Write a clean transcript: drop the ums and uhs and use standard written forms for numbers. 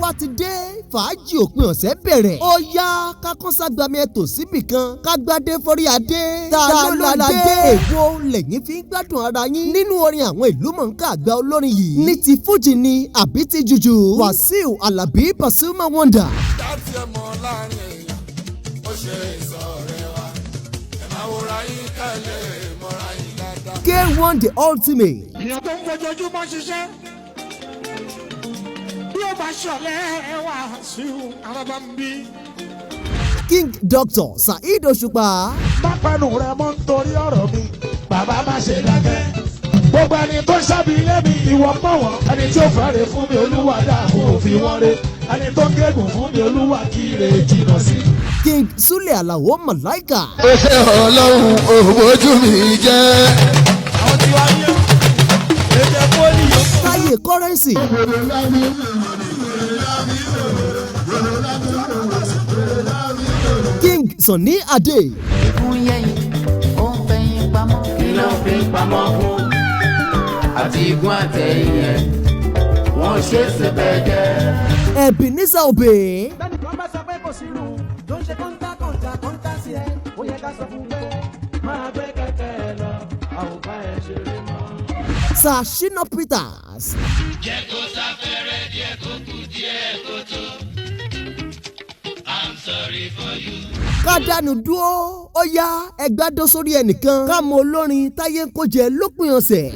Bá ti dé, fàájì òpin ọ̀sẹ̀ bẹ̀rẹ̀. Ó yá, kákọ́ságbami ẹ̀tò síbì kan, kágbádé forí adé. Ta ló ládé? Èwo lẹ́yìn fi ń gbádùn ara yín nínú orin àwọn ìlú mọ̀ọ́ká àgbà olórin yìí? Ní ti fújì ni àbí ti jùjù? Wàsíù Alábí Pasuma Wonder. Dátì ẹ mọ láàrin èèyàn ó ṣe ìsọ̀rẹ́ wa, ẹ máa wòra yín kẹ́lẹ́ mọ́ra yín dáadáa. K1 The Ultimate. Èèyàn tó ń fojoojúmọ́ ṣiṣẹ́, bí ó bá ṣọ̀lẹ́ ẹ wá sí àwọn bá ń bí. King Doctor Saheed Òṣùpá. Má pẹnu rẹ mọ́ nítorí ọ̀rọ̀ mi, bàbá, má ṣe dákẹ́. Gbogbo ẹni tó ń sábì ilé mi, ìwọ mọ̀ wọ́n. Ẹni tí ó fẹ́rẹ̀ fún mi, Olúwa dáàbò òfin wọn re. Ẹni tó ń gégùn fún mi, Olúwa kí ire jìnnà sí. King Sule Alao Malaika. Ó ṣe Ọlọ́run, òbójú mi jẹ́. Àwọn tí wàá yẹ ètò pólì yóò. Táyé Currency. King Sunny Adé. Fún yẹ́yìn ó ń fẹ̀yìn pamọ́. Kí ló ń fi pamọ́ fún àti igun àtẹ̀yìn ẹ̀ wọ́n ṣe é síbẹ̀ jẹ́. Ebenezer Obey. Bẹ́nìkan bá sọ pé kò sí irun tó ń ṣe kọ́ńtà kọ́ńtà kọ́ńtà sí ẹ, ó yẹ ká sọ fún pé máa gbé kẹ̀kẹ́ ẹ lọ, a ò bá ẹ ṣeré mọ́. Sir Shina Peters. Jẹ́ kó sáfẹ́rẹ́ díẹ̀, kó kù díẹ̀ kó tó. I'm sorry for you. Ká dánu dúró, ó yá, ẹgbàdo sórí ẹnìkan, ká mọ olórin táyé ń kó jẹ lópin ọ̀sẹ̀.